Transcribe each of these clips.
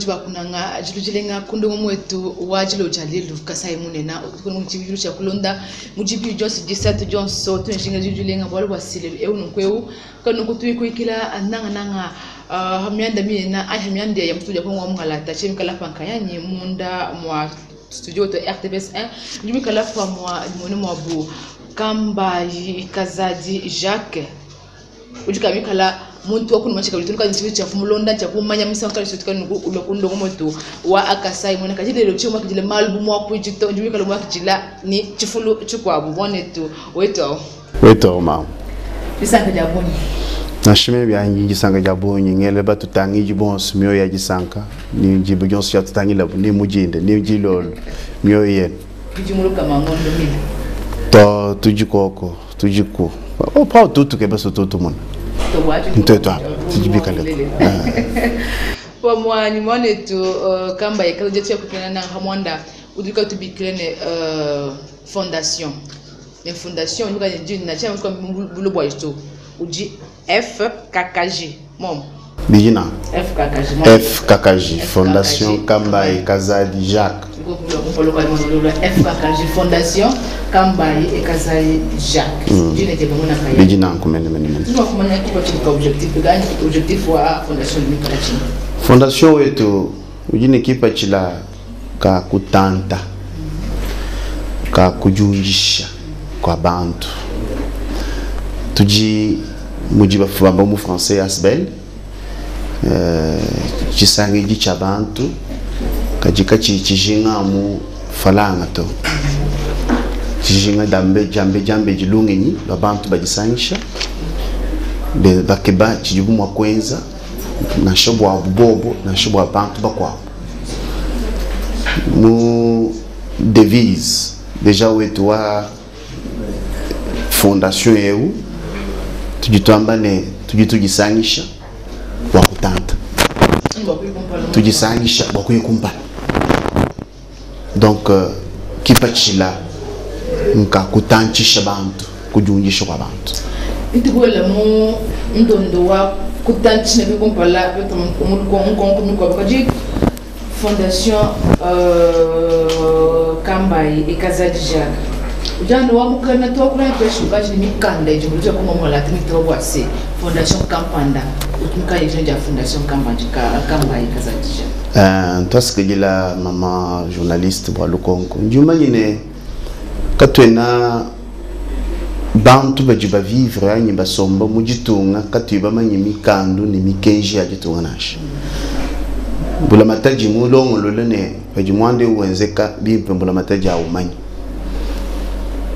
Batangidi ba kunanga dilu dilenga ku ndongamu wetu wa dilo dia lelu Kasaï munena utuku mu tshibidilu tshia kulonda mu dibidi dionso disatu dionso tunjinga dilu dilenga bualu bua se lelu eu nunku eu kanunku tuyikuikila nangananga uh, mianda minena anyi mianda ya mutu dia Kongo wa mungalata tshimikala pa nkayanyi munda mua studio to RTBS 1 ndi mikala pamua dimone muabu Kambayi Kazadi Jacques udi kabikala muntu wa kunuma tshikabidi tunuka tshibi tshia kumulonda tshia kumanya misangu kali tuka nuku ulua kundongo moto wa akasai mona kaji lelo tshio makidila malu bu muakuidi to ndi mikala muakidila ni tshifulu tshikuabu muanetu wetu awu. Wetu awu mamu. Disanka dia bungi. Nashime byangi disanka dia bungi ngele batutangidi bonso mioyo ya disanka ni jibu dionso diatutangilabu ni mujinde ni jilolo mioyo yenu. Bidimu lukama ngondo mile. To tudikoko tudiku pa tutuke baso tutumona. Ntetu apa tudibikale. Pamua ni mwanetu kamba yekalo jetu ya kupena na hamwanda udika tubikile ne fondation. Ne fondation nduka ne jina na chama kwa bulo bwa jitu. Uji FKKG mom. Bijina. FKKG. FKKG Fondation Kambayi Kazadi Jacques. FKKG Fondation Kambayi Kazadi Jacques. Jina je bamona kaya. Bijina nkumene mene mene. Tuma kumanya kipa chika objectif gani objectif wa fondation ni kala chini. Fondation wetu ujine kipa chila ka kutanta ka kujunjisha kwa bantu. Tuji mujiba famba mu français asbel chisangiji cha bantu kajika chijinga mu falanga to chijinga dambe jambe jambe jilungenyi ba bantu bajisangisha be bakeba chijibu mwa kwenza na shobwa bubobo na shobwa bantu bakwabo mu devise deja wetu wa fondation eu tujitwamba ne tujitujisangisha wa kutanta tujisangisha wa kuyikumpala donc kipachila nka kutantisha bantu kujunjisha kwa bantu itukwela mu ndondo wa kutantisha ne kumpala nkonko kaji fondation Kambayi Kazadi Jacques ujana wa mukana to kula peshu kaji ni mikanda ijumbuja kuma mola tini to bwase fondation Kampanda utumka ijanja fondation Kambayi Kambayi Kazadi Jacques. Twasikijila mama journaliste bwa Lukonko njuma nyine katwena bantu baji ba vivre anyi basomba mujitunga katuiba manyi mikandu ni mikenji ya jitunga nasha bula mataji mulongo lolene baji mwande uwenzeka bimpe bula mataji aumanyi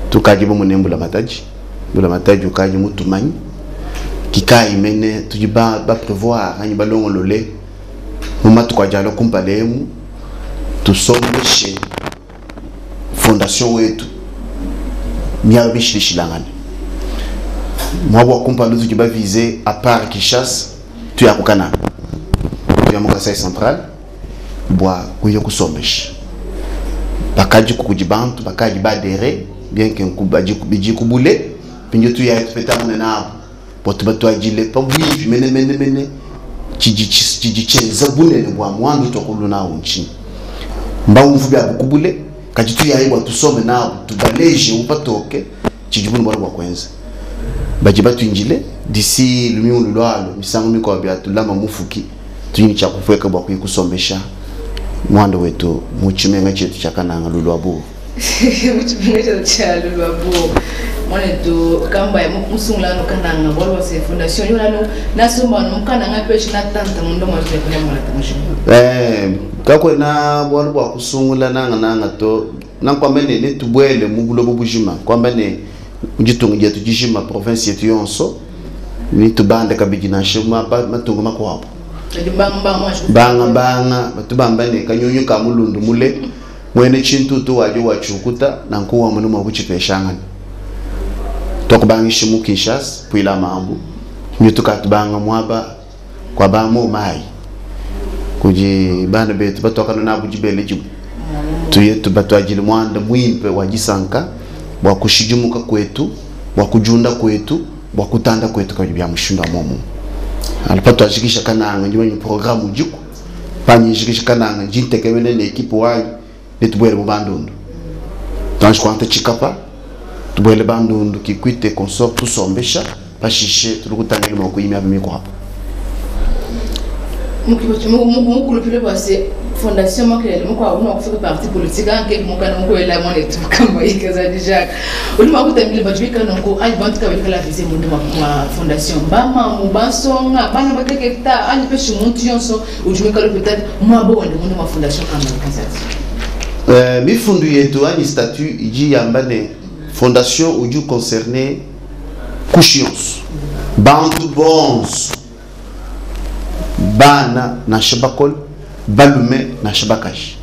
tukaji bo munembula mataji bula mataji ukaji mutumanyi kikai mene tujiba ba prévoir anyi balongo lole mumatu kwa jalo kumpalemu tusombeshe fondation wetu miabishilishilangane mwabo kumpalo tujiba viser à part Kinshasa tuyakukana tuyamuka central bwa kuyo kusombesha bakaji kukujibantu bakaji badere bien que nkubaji kubiji kubule pinjo tuyatupetana nabo botu batwajile pabwi mene mene mene chiji chenza bunene bwa mwandu tokuluna unchi mbawumvu bya bukubule kaji tuyaibwa tusome nabo tubaleje upatoke chijibunu bwa kwenza baji batwinjile d'ici lumiundu lwalo misango mikwa bya tulama mufuki tuyini cha kufweka bwa kuyikusomesha mwando wetu muchimenga chetu chakananga lulwabu muchimenga chetu cha lulwabu mwanetu kamba ya musungulano kananga bwalwa se fondation yolano nasomba no kananga peshi na tanta mundo mwaje kuna mwalata mushinga kakwena bwalwa bwa kusungula nanga nanga to nankwamba ne netubwele mu bulobo bujima kwamba ne mujitunga jetu jijima province yetu yonso nitubande kabiji na shuma matungo makwabo banga banga batubamba ne kanyonyo ka mulundu mule mwene chintutu waje wachukuta nankuwa muno mwakuchipeshangana tokubangisha mu Kinshasa puila mambu nyutuka tubanga mwaba kwa bamo mai kuji bana betu batokana na bujibele jibu tuye tubatwajile mwanda mwimpe wajisanka bwa kushijimuka kwetu bwa kujunda kwetu bwa kutanda kwetu kwa bya mushinda momo alipatwajikisha kananga njima ni programu jiku Panyi Kananga ndi ntekemene ne ekipe wanyi ne tubuele mu Bandundu. Twanji kuangata Tshikapa, tubuele Bandundu, Kikwit consort, tusombesha, pashishe tulukutangila mua kuyimya mikuabu. Mukulupile bwase fondation makelele mukwabo mwa kufika parti politique anke mukana mukwela mwanetu kama Kazadi Jacques uli mwakutambile bajibika nonko anyi bantu kabikala vise mundu mwa fondation bama mubasonga bana bateketa anyi peshi muntu yonso ujumika l'hôpital mwabo wende mundu mwa fondation kama Kazadi. Mifundu yetu anyi statut iji yamba ne fondation uju concerné couche yonso bantu bonso bana nansha bakole balume nansha bakaji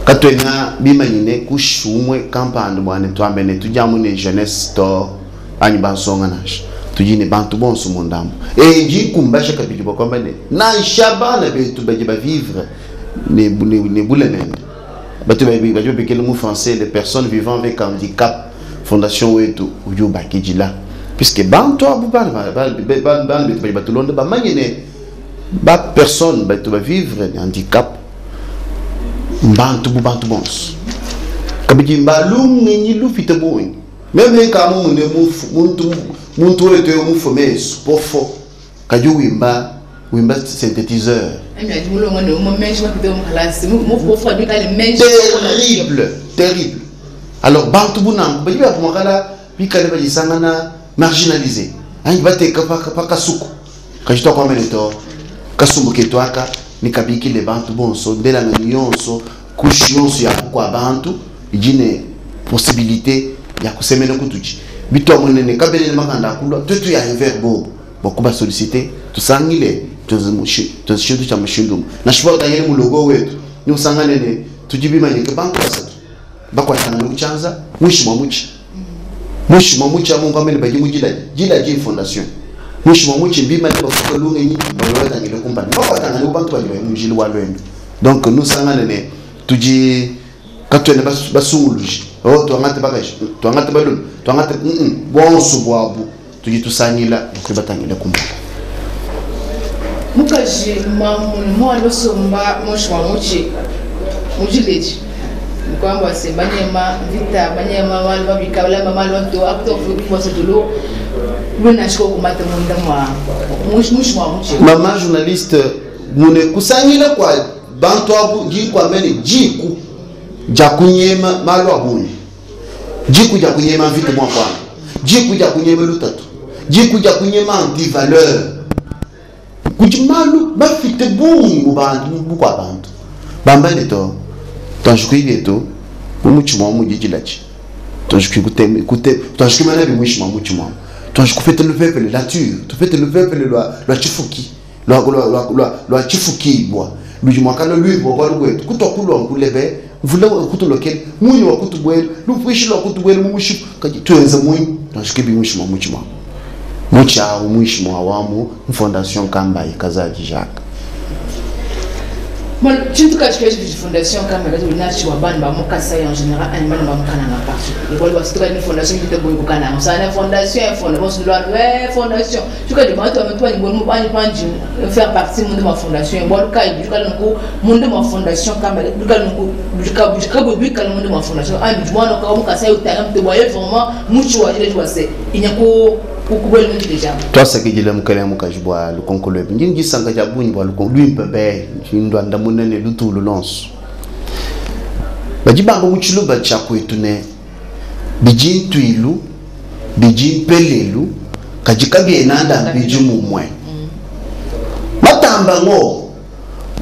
katwena bimanyine kushi umwe kampande bwane twambe ne tujamu ne jeunesse to anyi bansonga nansha tudi ne bantu bonso mundambo e jikumbasha kabidi bwakwamba ne nansha bana betu badi bavivre ne bulemende batu badi babikela mu français les personnes vivant avec handicap. Fondation wetu udi ubakidila puisque bantu abu bana bana betu badi batulonda bamanye ne ba personne batu bavivre ne handicap mbantu bu bantu bonso kabidi mbalungenyi lupite bungi meme kamu mune muntu muntu wetu yo mufomeso pofo kadi wimba wimba synthétiseur. Terrible, terrible. Alors bantu bunangu badi bakumakala bikale badisangana marginalisé anyi bateka paka suku kajitwa kwamene to kasumbu ketu aka nikabikile bantu bonso ndelanga yonso kushi yonso ya kwa bantu ijine possibilité ya kusemena kutuchi bitwa munene kabele makanda akulwa tutu ya envers bobo bokuba solliciter tusangile tuzishindu cha mushindu na shiba tangele mulogo wetu ni usangane ne tujibimanyike bantu basatu bakwatanga kuchanza mwishi mwa muchi mwishi mwa muchi amungu amene baji mujila jila ji fondation mwishi mwa muchi mbima ne bafuka lungenyi babatangile kumpani bakwatanga bantu bali mujili wa lwendo. Donc nous sangane ne tuji katwene basunguluji oh twangate bakaji twangate balulu twangate bonso bwabu tuji tusangila kubatangile kumpani. Mukaji mamuni mwana osomba mushi wa muchi mujileji kwamba se banyema vita banyema malu babika lamba malu to akto kwa sotolo wena shiko kumata munda mwa mushi mwa muchi. Mama journaliste mune kusangila kwa bantu abu jiku amene jiku ja kunyema malu abunyi jiku ja kunyema vita mwa kwa jiku ja kunyema lutatu jiku ja kunyema antivaleur kuti malu bafite bungi mu bantu bukwa bantu bambane to twanjikuibye to mumuchima mujijilaki twanjikute twanjikumana bimwishima muchima twanjikufete lupepele nature tufete lupepele lwa lwa chifuki lwa lwa lwa lwa lwa chifukibwa lujimwakala lwibwa kwa lugwetu kutwa kulwa nkulebe mvula kutulokele munyu wa kutubwele lupwishi lwa kutubwele mumushipu kaji tuenze munyu twanjikubi mwishima muchima muchawu mwishima wamu fondation Kambayi Kazadi Jacques. Bon, tu cas, tu fais une fondation comme la nachi wa bana ba mokasa en général un bana ba mokana na particulier. Bon, parce que une fondation qui te boy kokana. Ça une fondation, une fondation, ouais, fondation. Tu cas de toi toi ni bon ba ni panji faire partie de ma fondation. Bon, cas du cas nko monde ma fondation comme du cas nko du cas du cas du cas monde ma fondation. Ah, du moi no mokasa yo tanga te boy vraiment muchu wa ile tu sais. Il n'y a ko kukubwela muntu déjà. Twasakijile mukele mukaji bwa lukonko lwebi ndini jisanga ja bunyi bwa lukonko lwimpe be ndwanda munene lutulu lonso bajibamba muchiluba cha kwetu ne biji ntwilu biji mpelelu kaji kabienanda biji mumwe matamba ngo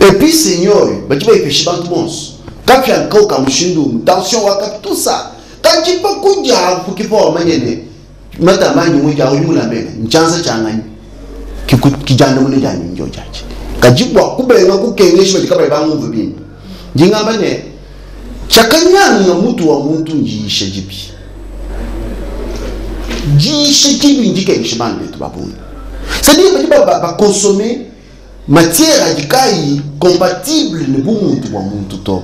et seigneur baji bayipeshi bantu bonso kapya nkauka mushindu tension waka tout ça kaji pa kuja kukipa wamanyene matamba anyi muja uyu mulambene nchanza changanyi kijana mune janyi njo jaji kajibwa kubenga kukengesha bajikaba bangu bini ndingamba ne chakanyanga mutu wa muntu njishe jibi jishe jibi ndikengesha bantu betu babunga c'est-à-dire badi ba ba consommer matière adikai compatible ne bu muntu wa muntu to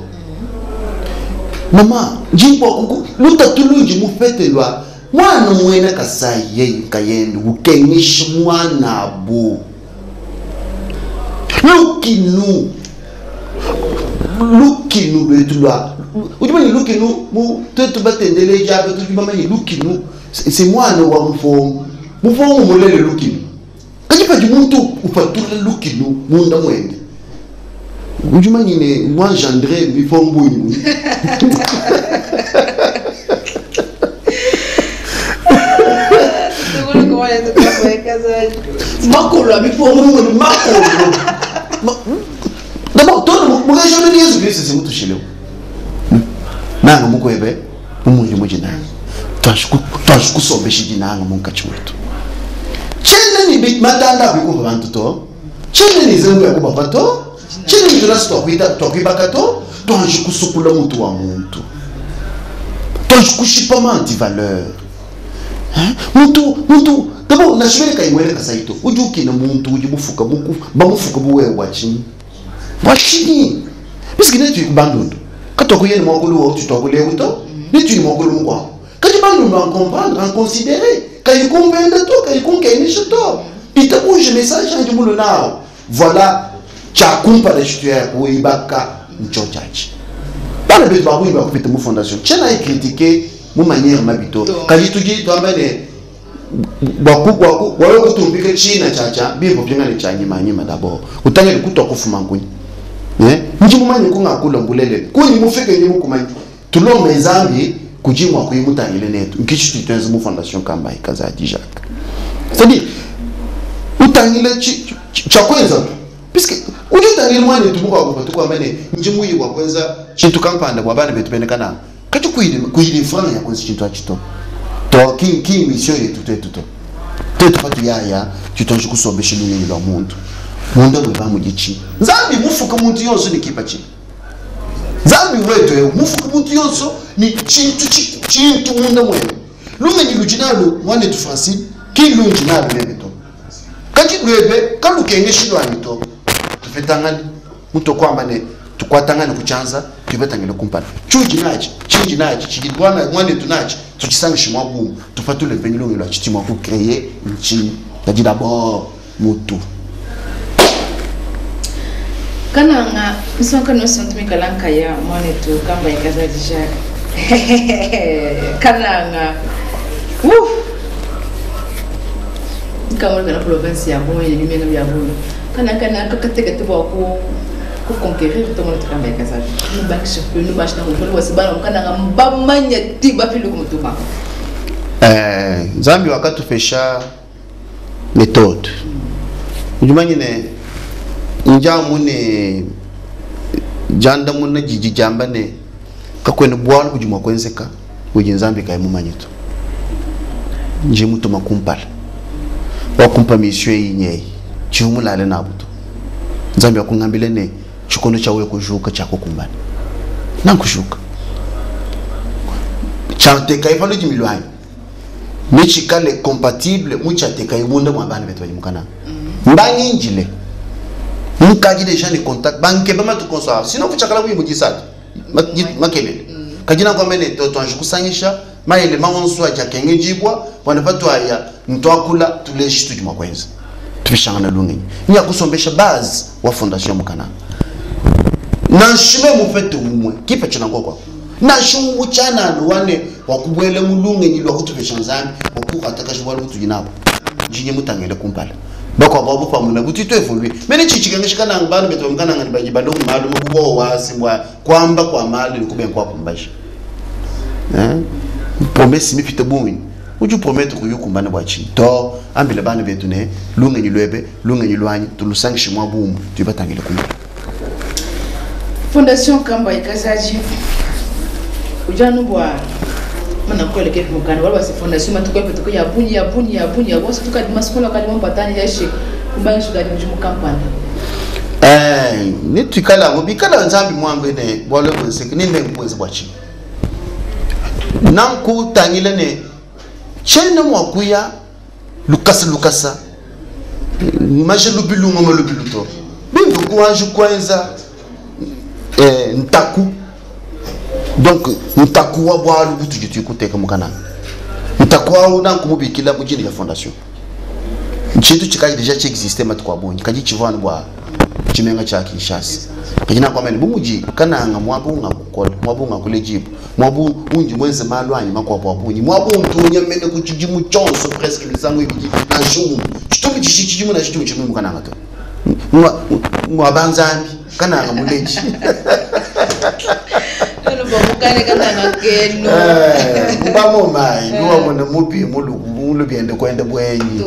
mama njibwa kuku lutatulunji mufete lwa mwana mwene Kasai ye kayende ukengisha mwana bu lukinu Lukinu lwetu lwa udi manye lukinu mu twetu batendeleji aba tudi bamanye lukinu si mwana wa mufongo mufongo mulele lukinu kadi padi muntu upatula lukinu munda mwende udi manye ne mwanjandre mifongo bunyi Makolo ya mifongo makolo. D'abord, todo mukaishona ni Yesu Kristo simutushileo. Nanga mukwebe umunyu mujinanga. Twashukusombesha jinanga munkachi wetu. Chene ni big matanda bikuva bantu to. Chene ni zengu ya kuba to. Chene ni tulasi twakwita twakwibaka to. Twashukusukula muntu wa muntu. Twashukushipa anti-valeur. Hein? Muntu muntu d'abord nashibele kaimwele kasaito. Ujukina muntu ujibufuka buku bamufuka buwe wachini. Wachini. Puisque netu bandundu. Katwa kuyene mwakulu wa tutwa kuto. Netu ni mwakulu mukwa. Kati bandundu en comprendre, en considérer. Kayikumvenda to, kayikunkenisha to. Itabuje message andi mulu nao. Voilà chakumpa la chitu ya kuibaka ncho chachi. Bana betu bakuiba kupita mu fondation. Chena yi critiquer mu manière mabito. Kaji tuji twambane baku baku wawe kutumbika china chacha bimbo byangane cha nyima nyima d'abord. Utangele kutwa kufuma nkunyi. Eh? Nji mumanyi kungakula mbulele. Kunyi mufike nyi mukumanyi. Tulombe nzambi kujimwa kuyimutangile netu. Nkichi tuitenze mu fondation kamba ikaza Jacques. C'est-à-dire utangile cha kwenza tu. Puisque ujutangile mwana tumuka kwa tukwambane nji muyi wa kwenza chintu kampanda bwa bana betu benekana. Kati kuyili kuyili franga ya kwenza chintu achito. To ki ki mission yetu tetu to. Tetu patu yaya tutonje kusombesha lungi lwa muntu. Munda we bamugichi. Nzambi mufuka muntu yonso ni kipachi. Nzambi wetu e mufuka muntu yonso ni chintu chintu munda mwewe. Lungi lujinalo mwana tu Francine ki lungi nalo lebe to. Kati lwebe kalukenge shilwani to. Tufetangani muto kwamba ne tukwatangani kuchanza tubetangele kumpana. Chuji nachi, chinji nachi, chidwana mwana tu nachi, tukisanga shimwa bu, tufatule vengi lungi lwa chitimwa ku créer nchi. Kadi d'abord mutu. Kananga nsonka no sontu mikalanka ya mwana tu kamba ikaza Jacques. Kananga. Woo! Nkamwe kana province ya Boye ni mena ya Boye. Kana kana kakateka tu ku ku conquérir to mwana tu kamba ikaza. Nous bank chef nous marche na ko wasibana kananga mbamanya ti ba filu kumutuma. Nzambi wakatufesha méthode. Ujumanyine njamu ne janda munna jiji jamba ne kakwene bwalo bujumwa kwenzeka buji nzambi kai mumanyitu. Nje mutuma kumpala. Wakumpa mission yinyei. Chihumulale nabuto. Nzambi akungambile ne chikono chawe kujuka chakukumbana. Nankushuka. Chanteka ifalo jimilwanyi. Nichikale compatible muchateka ibunda mwa bana betu banyimukana. Mbangi njile. Mukaji deja ni contact banke bama tu konsa sinon kuchakala kuyi mujisatu makelele. Kajina kwa mene to twanjikusangisha maele maonso aja kengejibwa wanapatwa aya ntwakula tuleshi tujuma kwenza. Tubishangana lungenyi. Nya kusombesha base wa fondation mukana. Nanshime mufete umwe kipe chinangwa kwa. Nashumu chana wane wakubwele mulungenyi lwa kutubesha nzambi wakukataka shibwa lutujinabo. Jinye mutangele kumpala. Bako babu pamuna buti to evolue. Mene chichikangishikana ngibanu betu mkana ngani baji balongo malume kubo wasi mbwa kwamba kwa mali nikube kwa kumbashi. Eh? Promesse mi fite bungi. Uju promettre kuyukumbana bwa chi. To ambile bana betu ne lungenyi lwebe lungenyi lwanyi tulusangishi mwa bumu tubatangile kumpala. Fondation Kamba Ikazaji. Ujanu bwa mana kwele ke mukana wala basi fondation matuko yetu ya bunyi ya bunyi ya bunyi ya bosi tukadi maskola kadi mpatani ya shi kumbangi shugadi mjumu kampani. Ni tukala ngo bikala nzambi mwambe ne bwalo bwenseke ni mbe ngwezi bwachi. Nanku tangile ne chene mwakuya lukasa lukasa. Maje lubilu ngoma lubilu to. Bimbu kuanju kwanza ntaku. Donc ntakuwa bwalu butu jitu kuteka mukana. Ntakuwa una kumubikila mujini ya fondation. Chintu chikaji deja chi existe matukwa bonyi kaji chivana bwa Tshimenga tshia Kinshasa. Kadi nakuamba ne, bu mudi Kananga muaba ungakukola, muaba ungakuledibu, muaba undi muenze malu anyi makuabu a bungi, muaba untu nya mene ku tshidimu tshionso presque misangu ibidi nansha umue, tshitu tshishi tshidimu nansha tshimue tshimu mu Kananga to. Muaba Nzambi, Kananga muledi. Mbamomayi, nuwamona mubi mulu biende kuende buenyi.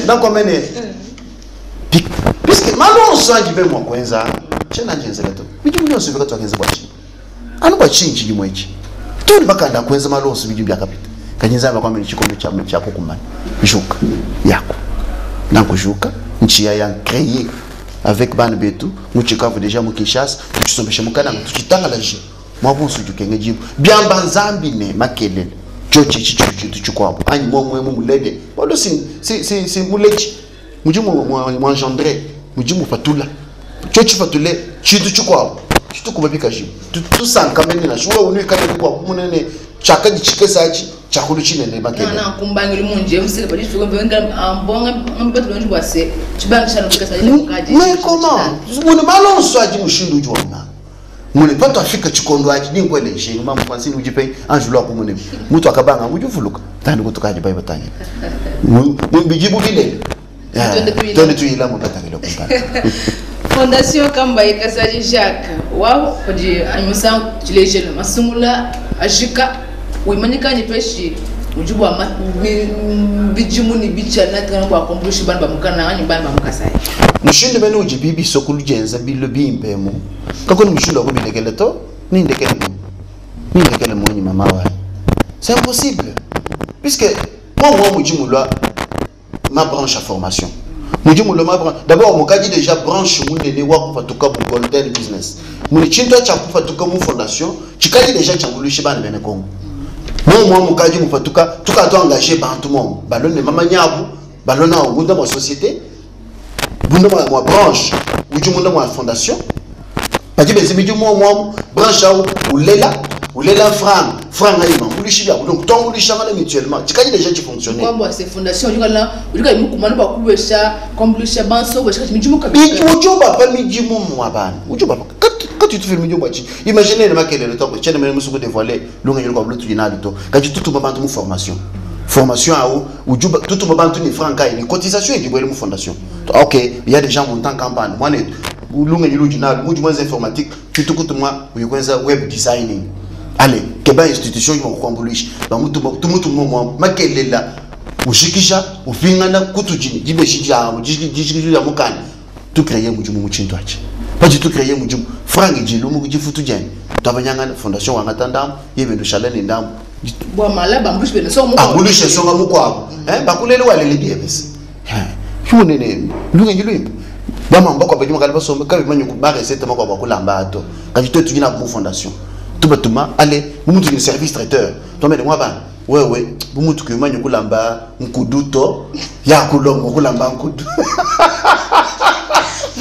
Nakomene puisque malu onso adi be mua kuenza tshiena ndienzela to bidimu bionso bikatuakenza bua tshinyi anu bua tshinyi tshidimu etshi tuli bakanda kuenza malu onso bidimu biakapita kadi nzambi akwambila tshikondo tshia tshia kukumana juka yako nankujuka ntshiya ya créer avec bana betu mu Tshikavu deja mu Kinshasa tutshisombesha mu Kananga tutshitangalaje mwabonso udi ukengedibua biamba nzambi ne makelele tshiotshi etshi tshidi tshintu tshikuabu anyi momwe mu mulele bualu si si si si muledi mudi muengendre mudi mupatula tshiotshi patule tshintu tshikuabu tshitukuba bikaji tusanka mene nansha wewe unuikale bikuabu munene tshiakadi tshikese atshi tshiakulu tshinene makelele kumbangilu munje musile badi tuko mbonga mbatu bwa se tshibangisha no bikasa ile mukaji mais comment mune malonso adi mushindu udi wamba mune pato afika tshikondo atshi ninkwele nshinga mama Francine udi pe anjulu akumune mutu akabanga udi uvuluka tandi kutukaji bai batangila bijibu bilele twende tuyila mu batangila kumpala Fondation Kambayi Kasaji Jacques wao kodi musangu tshilejelo masungula ajika wimanyika peshi udi bua bijimu ni bichana tkana bua kumbulushi bana bamukana anyi bana bamukasai mushindu mene udi bibi sokulu jenza bilo bimpe mu kakoni mushindu akubilekele to nindekele mu nindekele munyi mama wayi c'est impossible puisque moi moi mujimu lwa ma branche à formation mujimu lwa ma branche d'abord mukadi déjà branche munene wa kufatuka bu golden business muni chinto cha kufatuka mu fondation chikadi déjà changulushi bana bene Congo moi moi mukadi mufatuka tuka to engager bantu mo balone mama nyabu balona ngunda mo société bunda mo branche udi munda mo fondation padi benzi bidi mo mo branche au ulela ulela franc franc ayi mangulishi bya donc tongulisha ngana mutuellement chikadi déjà tu fonctionner kwamba se fondation yukala ulika mukumana ba kubesha kombulisha banso besha mijimu kabisa ujuba pa mijimu mwa bana ujuba quand tu te fais mijimu bwa imaginez le makelele to chene mene musuku dévoiler lunga yuluka blutu yinali to quand tu tout bantu mu formation formation au ujuba tout bantu ni franc ni cotisation et mu fondation OK il y a des gens montant campagne moi lunga yulu jinali muji moins informatique tu tout moi uyikwenza web designing allez keba institution yo kwambulisha ba mutu tumutu mo makelela ushikisha ufingana kutujini jibeshija jijija mukani tu créer mujimu muchintu achi paji tu créer mujimu frank jilumu jifutu jeni tabanyanga fondation wangatandam yebe shalene ndam bwa malaba mbushi bene so muko ambulishe songa mukwabo eh bakulele walele biebes eh yunene lunge ngilimba bama mbako abajuma kali basombe kabi manyu ku ba recette mako bakulamba ato kaji tu tujina mu fondation tubatuma allez mumuntu ni service traiteur tombe mwa bana wewe bumutu kumanyu kulamba nkuduto ya kulongo kulamba nkudu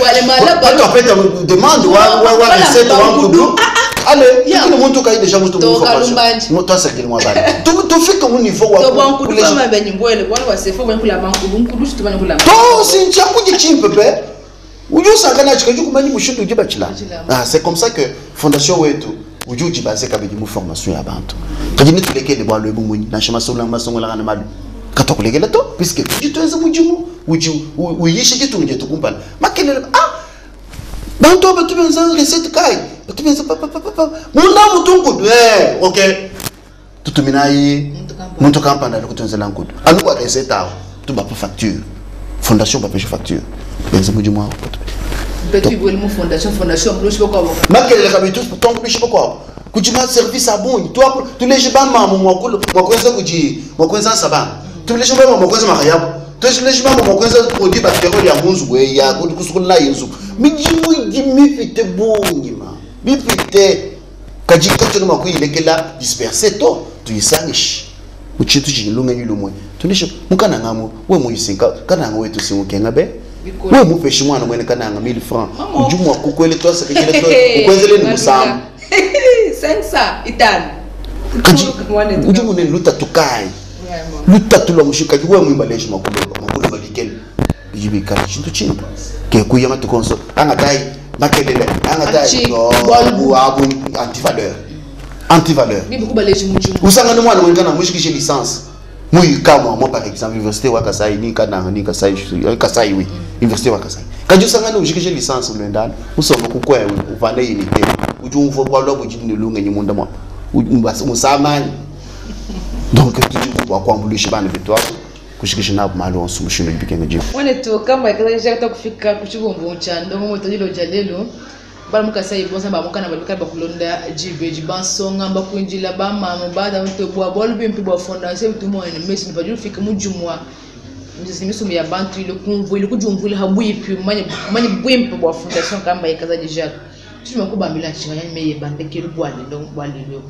wale malaba tu en fait demande wa wa wa recette wa nkudu allez kile muntu kai déjà muntu mu formation toi c'est mwa bana tu tu fais comme niveau wa to bon nkudu kama benyi mbwele wala wa sefo ben kulamba nkudu nkudu tu bana kulamba to sincha kuji chimpe uju sangana chikaju kumanyi mushindu uji bachila ah c'est comme ça que fondation wetu uju uji basé kabidi mu formation ya bantu kadi ni tulekele bwa lwebu munyi na shema sola masongola kana malu katokulekele to puisque jitweze mujimu uji uyishe jitunje tukumpala makelele ah bantu abatu benza recette kai batu benza pa pa pa pa munda mutungu eh OK tutuminayi muntu kampanda kutunzela nkudu anuko recette awo tuba pa facture fondation ba peshe facture benza mujimu awo betu ibwele mu fondation fondation mlushi boko makelele kabitu tongulishe boko kujima service abunyi tu tuleje ba mama mwakulu mwakwenza kuji mwakwenza saba tuleje ba mama mwakwenza makayabu tuleje ba mama mwakwenza produit bactériel ya munzu we ya kusukula yinzu mijimu jimifite bunyi ma bipite kajika tuna makuilekela disperser to tuyisangish uchitu chilunga yilumwe tunishe mukana ngamo we muyisinka kana ngawe tusimukenga be we mupeshi mwana mwene kana nga 1000 francs ujumu akukwele twasa kekele to ukwenzele ni musambu 500 itano kaji ujumu ne luta tukai luta tulwa mushika we mwimba leshi makuloba makuloba Bidi bikala tshintu tshimpe ke kuya matuku onso angatai makelele angatai abu antivaleur antivaleur. Usangane mwana wenkana mushikishe licence muyikamwa moi par exemple université wa Kasai ni kananga ni Kasai Kasai oui université wa Kasai kadi usangane ushikishe licence ulendana usoma kukwe uvane unité udi umvua bwalwa budi ne lungenyi munda mwa musamani. Donc tudi wakuambulisha bana betu abo kushikisha nabo malu onso mushindu bikenga jibu mwanetu kamba ekazajaka kufika ku tshibumbu tshia ndongo todilo dia lelo bala mukasai bonsa bamukana babikala bakulonda jibeji bansonga bakwinjila bamama bada bwa bwalu bimpe bwa fondation bitumone mesi padi ufika mujumwa misumbu ya bantu ile kumvu ile kujumvula habwipi manye manye bwimpe bwa fondation kamba ekazaji Jacques tuma kubambila chinganya meye bandekelu bwale ndongo bwale leo.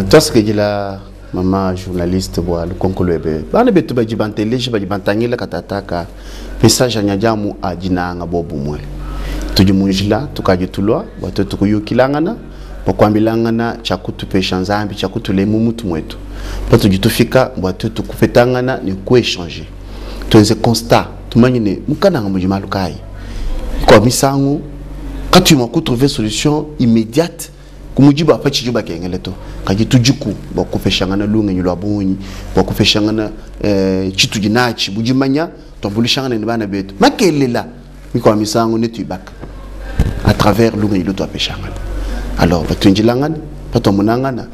Twasikejela mama journaliste bwa lukonko lwebe bana betu badi banteleje badi bantangila katataka message anyajamu ajinanga bobu mwe tudi munjila tukaji tulwa batu tukuyukilangana bakwambilangana chakutupesha nzambi chakutulemu mutu mwetu patudi tufika bwatu tukupetangana ni kuéchanger tuenze constat tumanyine mukananga mudi malu kayi kwa misangu katuma kutrouver solution immédiate kumujibu apa chiju bakengele to kaji tujiku bakupeshangana lungenyi lwa bunyi bakupeshangana chitu jinachi bujimanya twambulishangana ni bana betu makelela mikwa misangu ne tuibaka à travers lungenyi lo twapeshangana. Alors batunjilangana batomunangana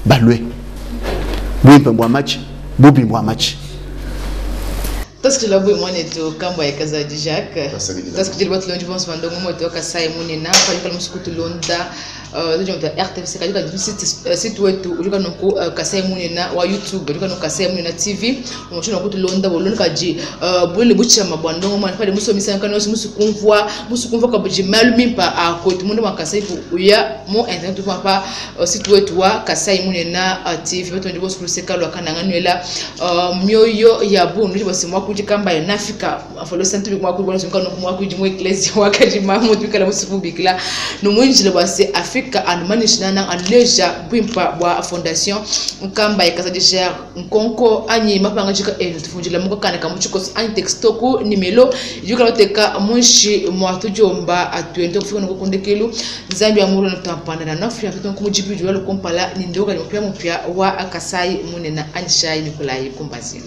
balwe bwimpe bwa machi bubi bwa machi. Tosikila bwe mwanetu kambo ya Kazadi Jacques. Tosikila batu lonji bonso bandongo moto Kasai munena palikala musuku tulonda tujo mta RTVC katika site wetu ulika noko Kasai munena wa YouTube ulika noko Kasai munena TV umusho noko tulonda bolonda kaji bwele buchama bwa ndongo mwana pale muso misanga no musu kumvwa kabuji malu mimpa akotu mundu wa Kasai uya mo internet pa site wetu wa Kasai munena TV batu ndi bonso luseka lwa kananga nwela mioyo ya bunu bose mwakuji kamba ya nafika afalo santu mwakuji bwana simka no mwakuji mu ecclesia wakaji mamu tukala musu bikla no mwinjile base Afrika anumanishana aleja bwimpa bwa fondation nkamba ya Kazadi Jacques nkonko anyi mapanga jika tufunjila muko kana kamuchiko anyi texto ku nimelo yuka loteka munshi mwatujomba atwende kufika noko kundekelu Nzambi amuru na tampanda na nafri afika kumujibu jwalo kompala ni ndoka ni mpya mpya wa Kasai munena anshai Nikolai Kumbazi.